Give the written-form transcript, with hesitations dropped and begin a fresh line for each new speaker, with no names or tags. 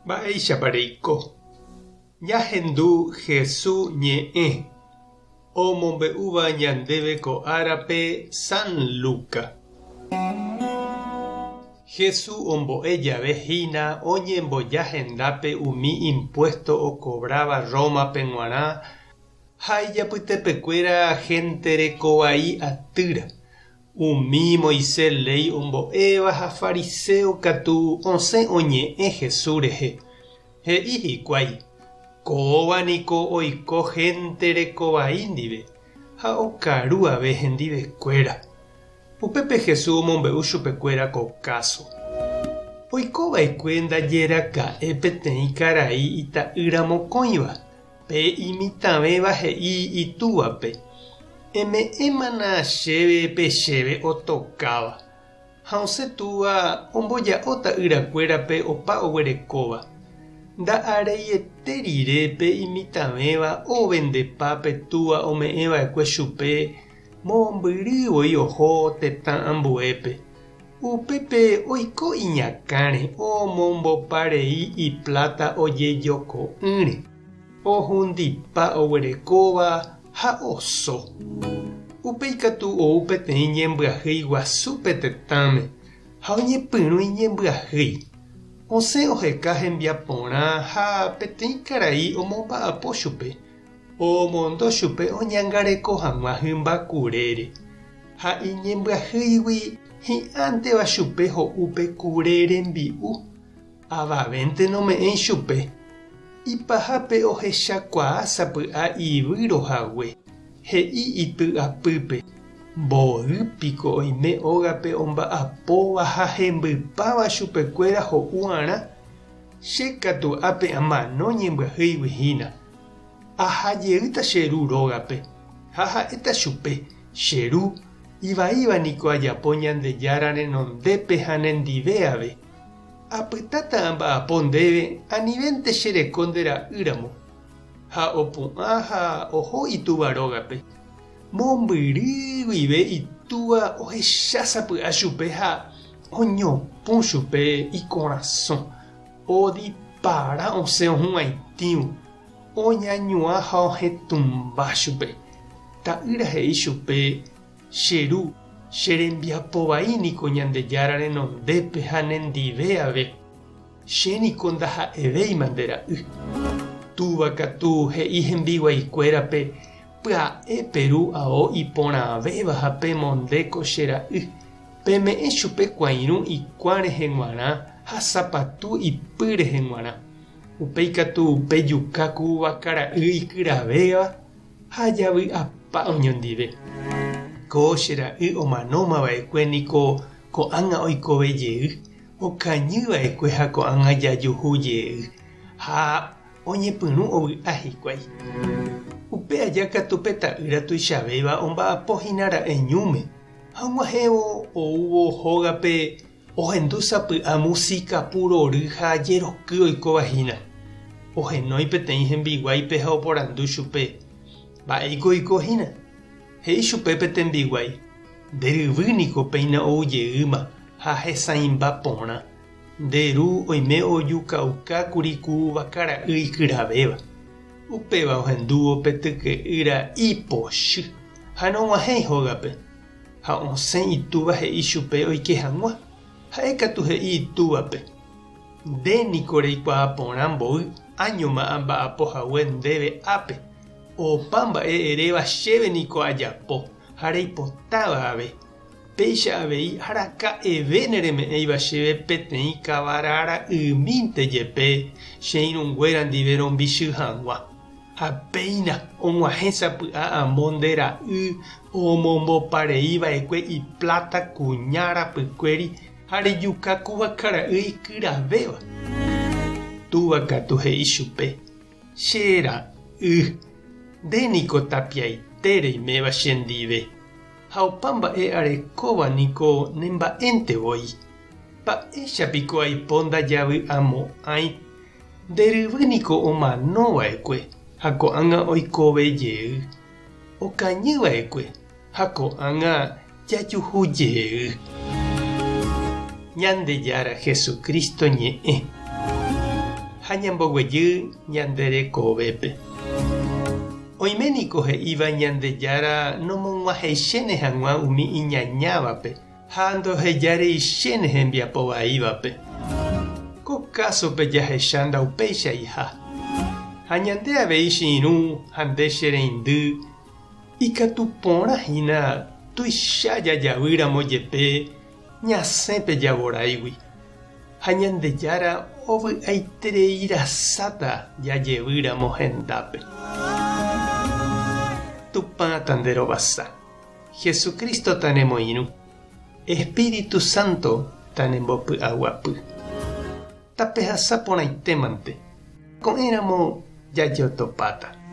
Mba'éichapa reiko? Ñahendu Hesu ñe'ẽ omombe'úva ñandéve ko árape San Luca. Hesu ombo'e jave hína oñemboja hendápe umi impuesto okobráva Rómape g̃uarã ha ijapytepekuéra hénte rekovai atýra. Umi Moisés léi ombo'éva ha fariséo katu osẽ oñe'ẽ Jesús rehe. He'i hikuái, Kóva niko oiko hénte rekovai ndive ha okaru ave hendivekuéra. Upépe Jesús omombe'u chupekuéra ko káso. Oiko va'ekue ndaje raka'e peteĩ karai ita'ýra mokõiva. Pe imitãvéva he'i itúvape, Eme'ẽmana chéve pe chéve otokáva. Ha osẽ túva omboja'o ta'yrakuérape opa oguerekóva. Nda'areiete rire pe imitãvéva ovendepa pe túva ome'ẽva'ekue chupe mombyry voi oho tetã ambuépe. Upépe oiko iñakãre omombopa rei ipláta ojejoko'ỹre, ohundipa oguerekóva ha oso. Upéi katu ou peteĩ ñembyahýi guasu pe tetãme, ha oñepyrũ iñembyahýi. Osẽ oheka hembiaporã ha peteĩ karai omomba'apo chupe. Omondo chupe oñangareko hag̃ua hymba kurére, ha iñembyahýigui hi'ãnteva chupe ho'u pe kure rembi'u, avavénte nome'ẽi chupe. Ipahápe ohechakuaa sapy'a ivýro hague, he'i ipy'apýpe, Mboy piko oime ógape omba'apóva ha hembypáva chupekuéra ho'u'arã, che katu ápe amano ñembyahýigui hína. Aha jeýta che ru rógape, ha ha'éta chupe, Che ru, ivaíva niko ajapo Ñandejára renondépe ha nendive ave. Apytáta amba'apo ndéve anivénte che reko nde ra'y ramo. Ha opu'ã ha oho itúva rógape. Mombyry guive itúva ohecha sapy'a chupe ha oñopũ chupe ikorasõ. Odipara osẽ ohu'ãitĩvo, oñañuã ha ohetũmba chupe. Ta'ýra he'i chupe, Che ru, che rembiapo vai niko Ñandejára renondépe ha nendive ave. Che niko ndaha'evéima nde ra'y. Túva katu he'i hembiguaikuérape, Pya'e peru ao iporãvéva ha pemonde ko che ra'y. Peme'ẽ chupe kuãirũ ikuã rehe g̃uarã ha sapatu ipy rehe g̃uarã. Upéi katu pejuka ku vakara'y ikyravéva ha javy'apa oñondive. Ko che ra'y omanóma va'ekue niko ko'ág̃a oikove jey, okañy va'ekue ha ko'ág̃a jajuhu jey. Ha oñepyrũ ovy'a hikuái. Upe aja katu pe ta'ýra tuichavéva omba'apo hína ra'e ñúme. Ha og̃uahẽvo oúvo hógape ohendu sapy'a músika purory ha jeroky oikóva hína. Ohenói peteĩ hembiguáipe ha oporandu chupe, Mba'éiko oiko hína? He'i chupe pe tembiguái, Nde ryvy niko péina ou jeýma ha hesãimba porã. Nde ru oime ojukauka kuri ku vakara'y ikyravéva. Upéva ohendúvo pe tyke'ýra ipochy ha nog̃uahẽi hógape. Ha osẽ itúva he'i chupe oike hag̃ua. Ha'e katu he'i itúvape, Nde niko reikuaa porã mboy áñoma amba'apo hague ndéve ápe, opa mba'e eréva chéve niko ajapo ha reipotáva ave. Péicha avei araka'eve nereme'ẽiva chéve peteĩ kavara ra'ymínte jepe che irũnguéra ndive rombichy hag̃ua. Ha péina og̃uahẽ sapy'a amo nde ra'y omomboparei va'ekue ipláta kuña rapykuéri ha rejuka ku vakara'y ikyravéva. Túva katu he'i chupe, Che ra'y, nde niko tapiaite reiméva chendive. Ha opa mba'e arekóva niko ne mba'énte voi. Mba'éicha piko aipo ndajavy'amo'ãi? Nde ryvy niko omano va'ekue ha ko'ág̃a oikove jey. Okañy va'ekue ha ko'ág̃a jajuhu jey. Ñandejára Jesucristo ñe'ẽ. ha ñamboguejy ñande rekovépe. Oime niko he'íva Ñandejára nomog̃uahẽichéne hag̃ua umi iñañávape ha ndohejareichéne hembiapo vaívape. Ko kásope jahecha ndaupeichaiha. Ha ñande avei che irũ ha nde che reindy ikatu porã hína tuicha jajavýramo jepe ñasẽ pe javoráigui. Ha Ñandejára ovy'aiterei rasáta jajevy ramo hendápe. Tupã tanderovasa. Jesucristo tanemoirũ. Espíritu Santo tanembopy'aguapy. Tapehasa porãitémante. Ko'ẽramo jajotopáta.